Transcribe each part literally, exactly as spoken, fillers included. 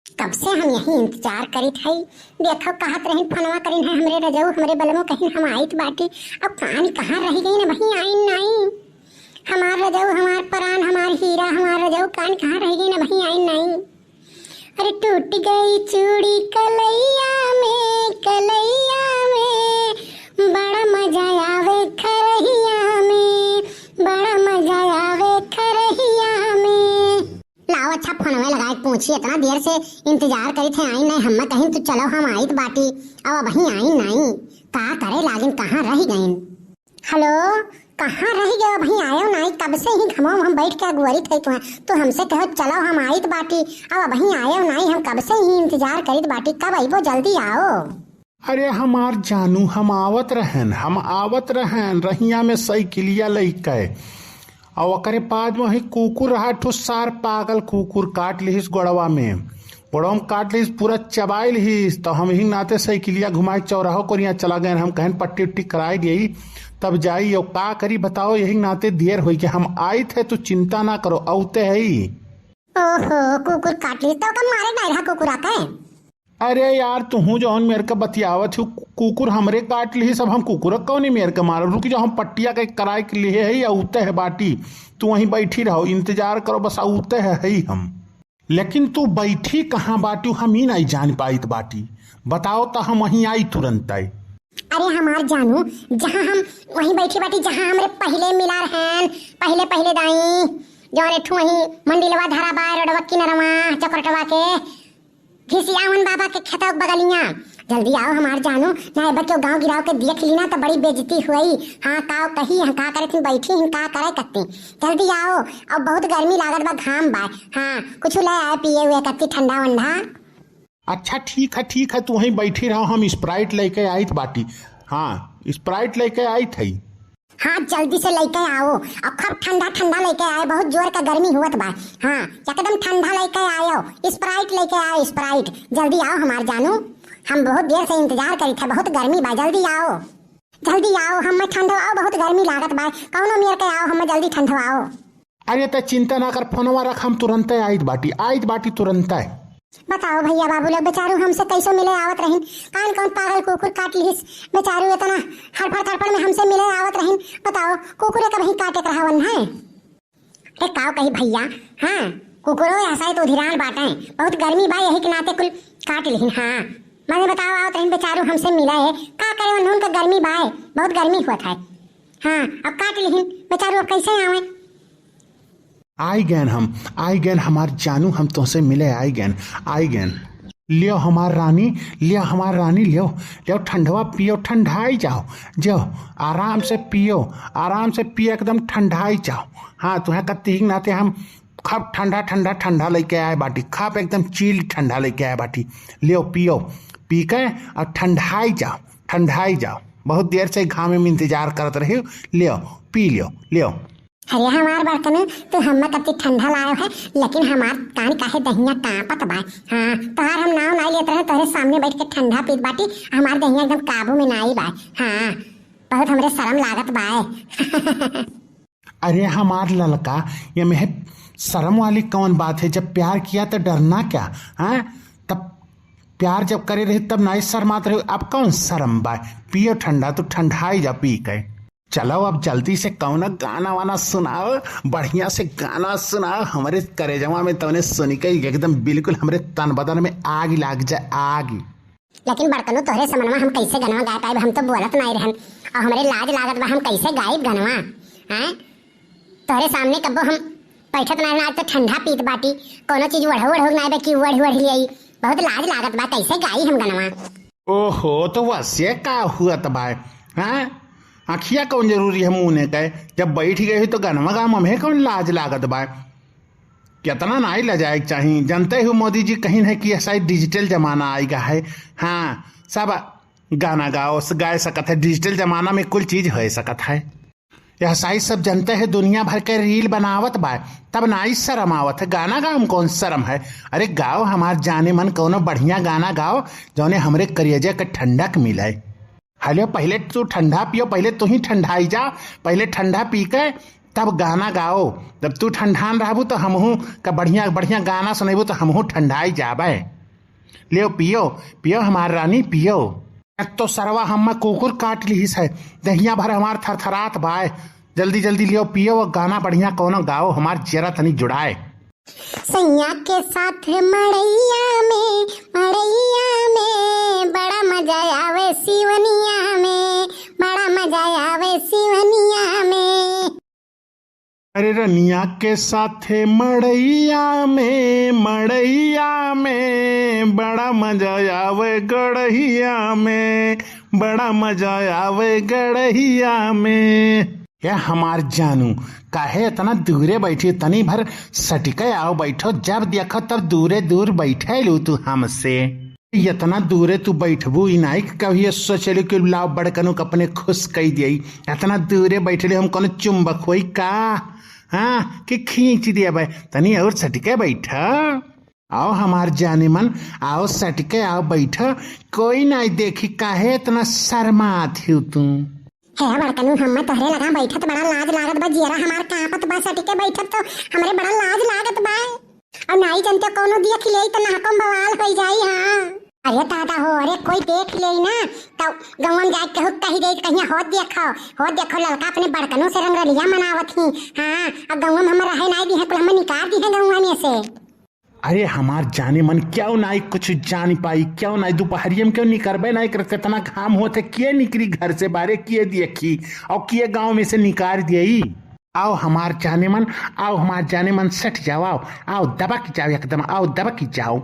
कब से हम यही इंतजार करित हई। देखो, कहत रहिन, फोनवा करिन है हमरे रजऊ, हमरे बलमो, कहिन हम आइत बाटी। अब कान कहाँ रहि गइन, अबहीं आइन नाई। हमार रजऊ, हमार परान, हमार हीरा, हमार रजऊ, कान कहाँ रहि गइन, अबहीं आइन नाई। अरे टूट गई चूड़ी कलैया में, कलैया में, बड़ा मजा आवे खरहिया में, बड़ा मजा आवे खरहिया में। लाओ, अच्छा, फोनवे लगाए के पूछी, इतना देर से इंतजार करित है, आइन नाई। हम्मे कहिन, "तू चलो, हम आइत बाटी," अब अबहीं आइन नाई। का करे लागिन, कहाँ रहि गइन? हेलो, कहाँ रहि गयो? अबहीं आयो नाई, कब से ही घमवा में हम बैठ के अगुवरित है तुहा, तू हमसे कहो, "चलो, हम आइत बाटी," अब अबहीं आयो नाई, हम कब से ही इंतजार करित बाटी, कब अइबो, जल्दी आओ। अरे हमार जानू, हम आवत रहन, हम आवत रहन, रहिया में साइकिलिया लइके। अउ ओकरे बाद में वही कुकुर रहा, ठो सार पागल कुकुर काट लिहिस गोड़वा में। गोड़वा में काट लिहिस, पूरा चबाई लिहिस। तो हम यही नाते साइकिलिया घुमाए चौराहो कोरिया चला गए। हम कहन पट्टी उट्टी कराए दिए, तब जाई। अउ का करी बताओ, यही नाते देर होई के हम आइत है, तू चिंता ना करो, औते है। ओहो, कुकुर काट लिहिस, तो ओका मारे नहीं रहा कुकुरा के? अरे यार, तुहू जौन मेरे का बतियावत हो, कु-, कुकुर हमरे काट लिहिस, अब हम कुकुर कौन मेरे का मारो? रुक जाओ, हम पट्टिया के कराए के लिए है, औते है बाटी, तू वहीं बैठी रहो, इंतजार करो, बस औते है, है हम। लेकिन तू बैठी कहाँ बाटी, हम ही नहीं जान पाइत बाटी, बताओ तो हम वहीं आई तुरंत आई। अरे हमार जानू, जहाँ हम वहीं बैठी बाटी, जहाँ हमरे पहिले मिला रहन, पहिले पहिले दाई, जौन एक ठो वहीं मंडिलवा धरा बा, रोडवा किनरवा, चौकरटवा के, घिसियावन बाबा के खेतवा के बगलिया। जल्दी आओ हमार जानू, ना एबे केहू गाँव गिराव के देख ली ना तो बड़ी बेइज्जती हुई। हाँ, काव कही, हम का करे थी, बैठी हम का करे करती। जल्दी आओ, अब बहुत गर्मी लागत बा, घाम बा। हाँ, कुछ ले आए पिए हुए कच्ची ठंडा वंडा। अच्छा ठीक है, ठीक है, तू वहीं बैठी रहो, हम Sprite लेके आइत बाटी। हाँ, Sprite लेके आइत है। हाँ, जल्दी से लेके आओ, और खूब ठंडा ठंडा लेके आए, बहुत जोर का गर्मी हुअत बा। हाँ, एकदम ठंडा लेके आयो, Sprite लेके आयो, Sprite। जल्दी आओ हमार जानू, हम बहुत देर से इंतजार करी थे, बहुत गर्मी बा, जल्दी आओ, जल्दी आओ, हमें ठंडवाओ, बहुत गर्मी लागत बा, कौनो मेर के आओ, हमें जल्दी ठंडवाओ। अरे त चिंता ना कर, फोनवा रख, हम तुरंते आइत बाटी, आइत बाटी तुरंते। बताओ भैया बाबू लोग, बेचारू हमसे कैसो मिले आवत रहिन, कान कौन पागल कुकुर काट लिहिस, बेचारू इतना हड़फड़ तड़फड़ में हमसे मिले आवत रहिन। बताओ, कुकुरे कबहीं काटे के रहावन है? अरे काव कही भैया, हाँ, कुकुरो ऐसा है तो उधिरान बाटे, बहुत गर्मी बा, यही के नाते कुल काट लिहिन। हाँ, मने बताओ, आवत रहिन बेचारू हमसे मिले, का करे उन्होंने का गर्मी बा, बहुत गर्मी हुआ था। हाँ, अब काट लिहिन बेचारू, अब कैसे आवे? आई गैन हम, आई गैन हमार जानू, हम तोहसे मिले आई गैन, आई गैन। लियो हमार रानी, लियो हमार रानी, लियो, लियो ठंडवा पियो, ठंडाई जाओ, जो आराम से पियो, आराम से पियो, एकदम ठंडाई जाओ। हाँ, तुहें कत्ती ही नाते हम खूब ठंडा, ठंडा, ठंडा लेके आए बाटी, खूब एकदम चिल्ड ठंडा लेके आए बाटी। लियो पियो, पी के और ठंडाई जाओ, ठंडाई जाओ। बहुत देर से घामे में इंतजार करत रही, लियो, पी लियो, लियो। अरे हमार बड़कनू, तू हम्मे कत्ती ठंडा लायो है, लेकिन हमार कान काहे दहिया कांपत बा। हाँ, तोहार हम नाव नाई लेत रहे, तोहरे सामने बैठ के ठंडा पीत बाटी, हमार दहिया एकदम काबू में नाई बा। हाँ, बहुत हमरे शरम लागत बा। अरे हमार ललका, ये में शरम वाली कौन बात है? जब प्यार किया तो डरना क्या? हाँ, तब प्यार जब करे रही तब नाई शर्मात रहे, अब कौन शरम बा? पियो ठंडा, तू ठंडाई जा पी के। चलो अब जल्दी से कौनो गाना वाना सुनाओ, बढ़िया से गाना सुनाओ, हमरे करेजवा में तौने सुनी के एकदम बिल्कुल हमरे तन बदन में आग लाग जाए, आग। लेकिन बड़कनू, तोहरे समनवा हम कैसे गनवा गाय पाइब? हम तो बोलत नाई रहन और हमरे लाज लागत बा, हम कैसे गाइब गनवा? हैं? तोहरे सामने कब्बो हम बैठत नाई रहन, आज तो ठंडा पीत बाटी, कोनो चीज ओढ़ो ओढ़ो नाई बा कि ओढ़ ओढ़ लियाई, बहुत लाज लागत बा, कैसे गाई हम गनवा? ओहो, तो वैसे का हुआ त बा? हैं? आँखिया कौन जरूरी है मुँह ने के? जब बैठ गए हो तो गनवा गाम, हमें कौन लाज लागत बा? कितना नाई लजाए के चाही। जानते हो मोदी जी कहिन है कि यह शायद डिजिटल जमाना आएगा है। हाँ, सब गाना गाओ, गाए सकत है, डिजिटल जमाना में कुल चीज हो सकत है। यह शायद सब जानते हैं दुनिया भर के रील बनावत बा, तब नाई शर्म आवत है। गाना गाओ में कौन शर्म है? अरे गाओ हमार जाने मन, कौनो बढ़िया गाना गाओ जौने हमरे करेजा के ठंडक मिले। हेलो, पहिले तू ठंडा पियो, पहिले तू ही ठंडाई जा, पहिले ठंडा पी के तब गाना गाओ। जब तू ठंडान रहबू तो हमहू का बढ़िया बढ़िया गाना सुनेबू तो हमहू ठंडाई जाबे। लेव पियो, पियो हमार रानी, पियो। अब तो सरवा हम्मा कुकुर काट लिहिस है, दहिया भर हमार थरथरात बाय। जल्दी जल्दी लेव पियो, गाना बढ़िया कौनो गाओ, हमार जियरा तनी जुड़ाए। सैया के साथ मड़ैया में, मड़ैया में, बड़ा मजा आवे सिवनिया में, बड़ा मजा आवे सिवनिया में। अरे रनिया के साथे मड़ैया में, मड़ैया में, बड़ा मजा आवे गड़हिया में, बड़ा मजा आवे गड़हिया में। ए हमार जानू, काहे इतना दूरे बैठी, तनी भर सटिके आओ बैठो, जब देखो तब दूरे दूर बैठे लू तू हमसे। इतना दूरे तू बैठबू, ई नाई कि कभी ये सोचलू कि लाओ बड़कनू के अपने खुश कई दियई। इतना दूरे बैठले हम कौनो चुंबक होई का? हाँ, कि खींच दिया भाई, तनी और सटिके बैठा। आओ हमार जाने मन, आओ सटिके आओ बैठा, कोई नाई देखी, काहे इतना शर्मात हो तू? हे बड़कनू, हम्मे तोहरे लगा बैठत बड़ा लाज लागत बा, जियरा हमार कांपत बा, सटिके बैठब तो हमरे बड़ा लाज लागत बा। और नाई जनते कौनो देख लेई त नहकम बवाल होई जाई। हाँ, अरे दादा हो, अरे कोई देख लेई ना, त गौवा में जाके कहू कही देई, कहिया होत देखो, होत देखो ललका अपने बड़कनों से रंगरलिया मनावत ही। हाँ, अब गौवा में हम रहे नाई दिहे, कुल हमें निकाल दिहे गौवा में से। अरे हमार जाने मन, क्यों नाई कुछ जान पाई, क्यों नाई दोपहरिया में क्यों निकरबे नाई करत, कितना घाम होत है, किए निकरी घर से बाहरे, किए देखी और किए गाँव में से निकाल दिए। आओ हमार जाने मन, आओ हमार जाने मन, सट जाओ, आओ, आओ दबक जाओ एकदम, आओ दबक जाओ।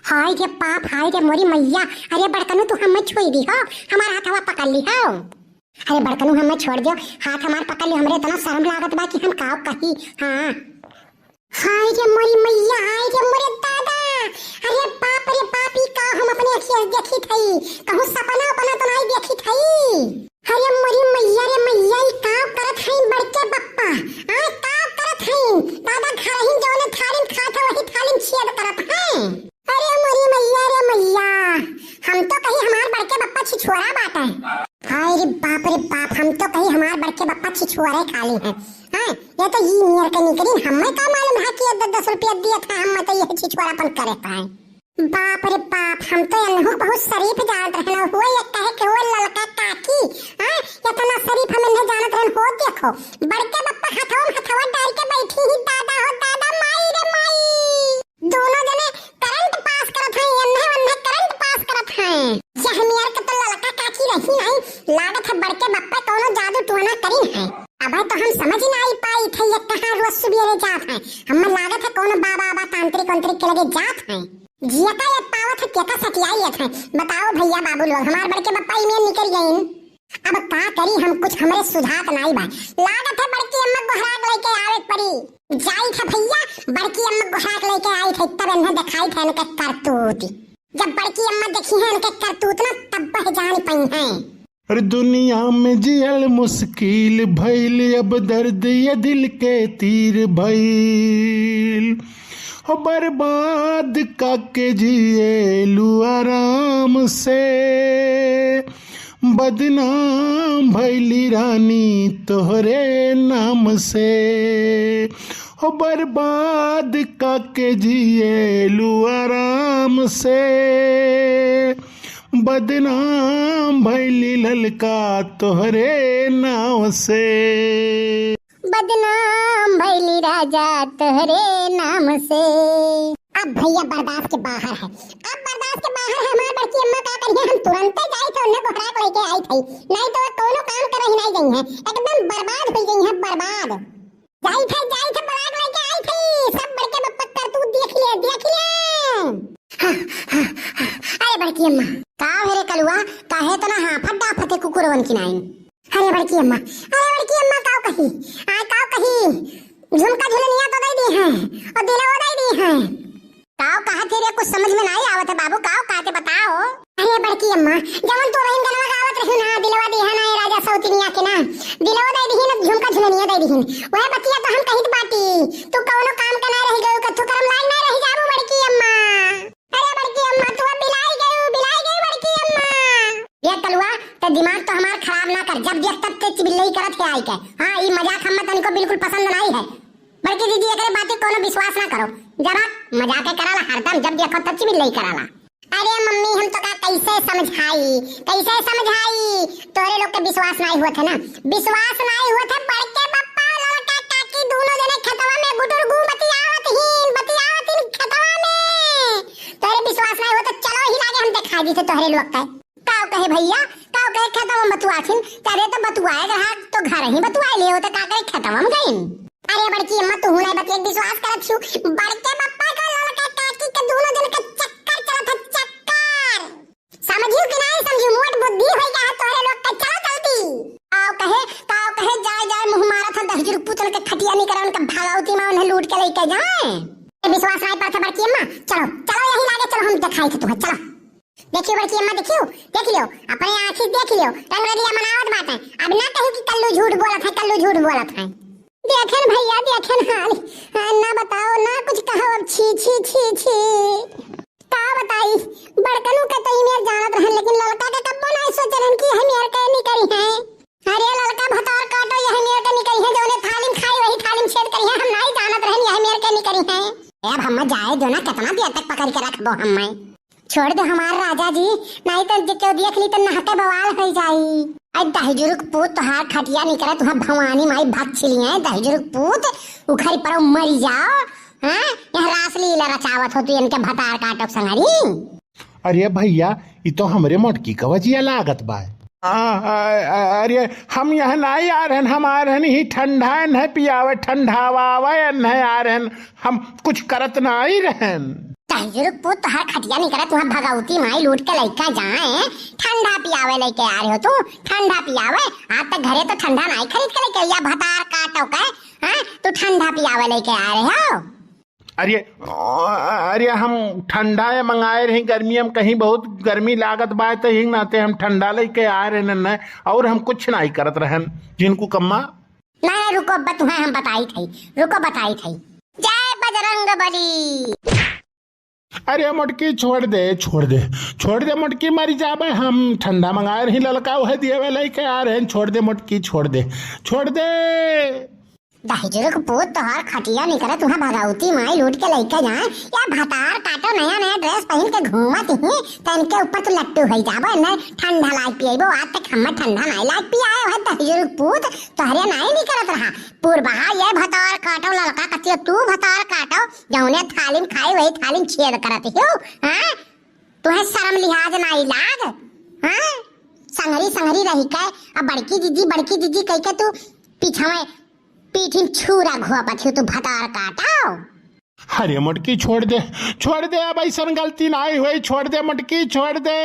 हाय रे बाप, हाय रे मोरी मैया, अरे बड़कनू तू हमें छुई दी हो, हमार हाथवा पकड़ ली हो। अरे बड़कनू हमें छोड़ दो, हाथ हमार पकड़ ली, हमरे इतना शर्म लागत बा कि हम काव कही। हाँ। हाय रे मोरी मैया, हाय रे मोरे दादा, अरे बाप रे बाप, ई का हम अपने अखिया से देखी थई, कहूँ सपना उपना तो नाई देखी थई। अरे मोरी मैया रे मैया, ई का करत हई बड़के बप्पा, आ का करत हई? दादा घर ही जौने थाली में खात है वही थाली में छेद करत हैं। अरे मोरी मैया रे मैया, हम तो कही हमार बड़के बप्पा छिछोरा बाटे। हाय रे बाप रे बाप, हम तो कही हमार बड़के बप्पा छिछोरे खाली हैं। हाँ, ये तो ई नियर के निकली, हमें का मालूम है कि ये दस दस रुपया दिया था, हम तो ये छिछोरापन करे पाए। बाप रे बाप, हम तो एनहु बहुत शरीफ जानत रहन, हुए ये कहे के हुए ललका काकी, हाँ, इतना शरीफ हम इन्हें जानत रहन। हो देखो, बड़के बप्पा हथवा में हथवा डाल के बैठी ही, दादा हो दादा, माई रे माई। दोनों जने करंट पास करत हैं, एन्हे ओन्हे करंट पास करत हैं। यह नियर के तो ललका काकी रही नहीं, लागत है बड़के बप्पा कौनो जादू टोना करिन है। अब तो हम समझ ना आई पाई थे ये कहाँ रोज सुबेरे जात हैं। हमें लागत है कौनो बाबा आबा तांत्रिक वांत्रिक के लगे जात हैं। जियका ये पावत है तेका सटियाई लेत हैं। बताओ भैया बाबू लोग, हमार बड़के बप्पा इमे निकल गईन। अब का करी हम, कुछ हमरे सुझात नाई बा। लागत है बड़की अम्मा गोहराक लेके आवे के पड़ी। जाई था भैया, बड़की अम्मा गोहराक लेके आई थे, तब इन्हें दिखाई थे इनके करतूत। जब बड़की अम्मा देखी है इनके करतूत ना, तब वह जान पाई हैं। अरे दुनिया में जियल मुश्किल भइल, अब दर्द ये दिल के तीर भइल। हो बर्बाद काके जिएलू आराम से, बदनाम भइली रानी तोहरे नाम से। हो बर्बाद काके जिएलू आराम से, बदनाम भइली ललका तोहरे नाम से। बदनाम भइली राजा तोहरे नाम से। अब भैया बर्दाश्त के बाहर है, अब बर्दाश्त के बाहर है। हमार बड़की अम्मा का करिए, हम तुरंते जाई थे उन्हें गोहराक लेके आई थे, नहीं तो वो कोनो काम कर रही नहीं गई है, एकदम बर्बाद हो गई है, बर्बाद। जाई थे, जाई थे, बरात लेके आई थे, सब बड़के बप्पा करतूत देख लिए, देख लिए। हाँ, हाँ, हाँ। अरे बड़की अम्मा। का हो रे कलुआ, काहे इतना हाफत डाफत है कुकुरवन की नाइन? अरे बड़की अम्मा, अरे बड़की अम्मा, काव कही, आ काव कही, झुमका झुलनिया तो दे दी हैं और दिलवा दे दी हैं। काव कहा थे रे, कुछ समझ में नहीं आवत है बाबू, काव कहा थे बताओ। अरे बड़की अम्मा, जवन तू बहिन गनवा गावत रही ना, दिलवा दिहा ना ए राजा सौतिनिया के ना, दिलवा दे दिहिन, झुमका झुलनिया दे दिहिन, वह बतिया तो हम कहित बाटी। तू कौनो काम का ना रह गयो, कथू करम लायक ना रह जाबू बड़की अम्मा। अरे बड़की अम्मा, तू अब बिलाई गयो, बिलाई गयो बड़की अम्मा। ये कलुआ, ते दिमाग तो हमार खराब ना कर, जब देख तब ते चिबिल्लई करत है आई के। हाँ, ई मजाक हमें तनिको बिल्कुल पसंद नहीं है। बड़की दीदी, एकरे बात के कोनो विश्वास ना करो। जरा मजाक कराला हरदम, जब देखो तब चिबिल्लई कराला। अरे मम्मी, हम तोका कैसे समझाई, कैसे समझाई? तोहरे लोग के विश्वास नाहीं होत है ना, विश्वास नाहीं होत है। बड़के पप्पा ललका काकी दोनों जने खेतवा में गुटुर गू बतियावत हीन, बतियावत हीन खेतवा में। तोहरे विश्वास नाहीं होत, चलो ही लागे हम दिखाई दी थे तोहरे लोग के। काव कहे भइया, काव कहे खेतवा में बतुआथिन? अरे तो बतुआए रहा तो घर ही बतुआए ले होते, का करे खेतवा में गइन? अरे बड़की अम्मा, तू नहीं बतिया विश्वास करत छू। बड़के पप्पा का ललका काकी के दोनों जन के चक्कर चलत है, चक्कर। समझियो कि नहीं समझियो, मोट बुद्धि होई गया है तोहरे लोग के। चलो जल्दी। काव कहे, काव कहे, जाए जाए मुँह मारत है दहिजुर पूतन के खटिया निकरन के भगवती माँ उन्हें लूट के लेके जाए। विश्वास नहीं पड़त है बड़की अम्मा, चलो चलो यही लागे, चलो हम दिखाई थे तुम्हें, चलो। देखियो बड़की अम्मा, देखियो, देख लियो, अपने आँखी देख लियो, रंग रंगीला मनावत बाटे। अब ना कही कि कल्लू झूठ बोलत है, कल्लू झूठ बोलत है। देखेन भइया, देखेन हाल, ना बताओ, ना कुछ कहो अब, छी, छी, छी, छी। का बताई, बड़कनू के तो ई मेर जानत रहन, लेकिन ललका के कब्बो ना सोचलन कि यह मेर के निकरी है। अरे ललका भतार काटो, यह मेर के निकरी है, जौने थाली में खाई वही थाली में छेद करी है, हम नहीं जानत रहन यह मेर के निकरी है। ए, अब हम जाए दो ना, कितना देर तक पकड़ के रखबो हम? छोड़ दे हमार राजा जी, नहीं तो जे केहू देख ली तो नहके बवाल हो जाई। आई दहिजुरुक पूत, तोहार खटिया निकरे, तुहां भवानी माई भग छिली है, दहिजुरुक पूत, उखरी पर मरी जाओ। हाँ, यह रासलीला रचावत हो तू इनके भतार काटो संगरी। अरे भइया, ई तो हमरे मोटकी का वजिया लागत बा। आ, आ, आ, अरे, हम यहाँ नहीं आ रहन, हम आ रहन ही ठंडा नहीं पियावे, ठंडावावे नहीं आ रहन, हम कुछ करत नहीं रहन। दहिजुरुक पूत, तोहार खटिया निकरे, तुहां भगवती माई लूट के लइका जाए, ठंडा पियावे लइके आ रहे हो तू, ठंडा पियावे। आज तक घरे तो ठंडा नहीं खरीद के लइके, या भतार काटो के, हैं, तू ठंडा पियावे लइके आ रहे हो। अरे, अरे, हम ठंडा ये मंगाए रही, गर्मी हम कहीं बहुत गर्मी लागत बा, तो यही नाते हम ठंडा लइके आ रहे न, और हम कुछ नहीं करत रहन। जिनको कम्मा नहीं, रुको, अब तुम्हें हम बताई थई, रुको, बताई थई। जय बजरंग बली। अरे मोटकी, छोड़ दे, छोड़ दे, छोड़ दे मोटकी, मरी जाबे हम। ठंडा मंगाए रही ललका, वह दिए वे लइके आ रहे हैं। छोड़ दे मोटकी, छोड़ दे, छोड़ दे। दहिजुरुक पूत, तोहार खटिया निकरे, तुहां भगवती माई लूट के लइके जाए। या भतार काटो नया नया ड्रेस पहिन के घूमत ही, त इनके ऊपर तू लट्टू होई जाबो, इन्हें ठंडा लाग पियबो। आज तक हमें ठंडा नहीं लाग पियाए है दहिजुरुक पूत, तोहरे नहीं निकरत रहा। पूर्वहा ये भतार काटो ललका कतियो, तू भतार काटो, जौने थाली में खाई वही थाली में छेद करत हो, हाँ? तुहे शर्म लिहाज नाई लाग, हाँ? संगरी संगरी रही के, अब बड़की दीदी, बड़की दीदी कह के तू पीछावे पीठिन छुरा घोपत हो तू भतार काटो। अरे मोटकी छोड़ दे, छोड़ दे, अब ऐसन गलती नाई होई, छोड़ दे मोटकी, छोड़ दे।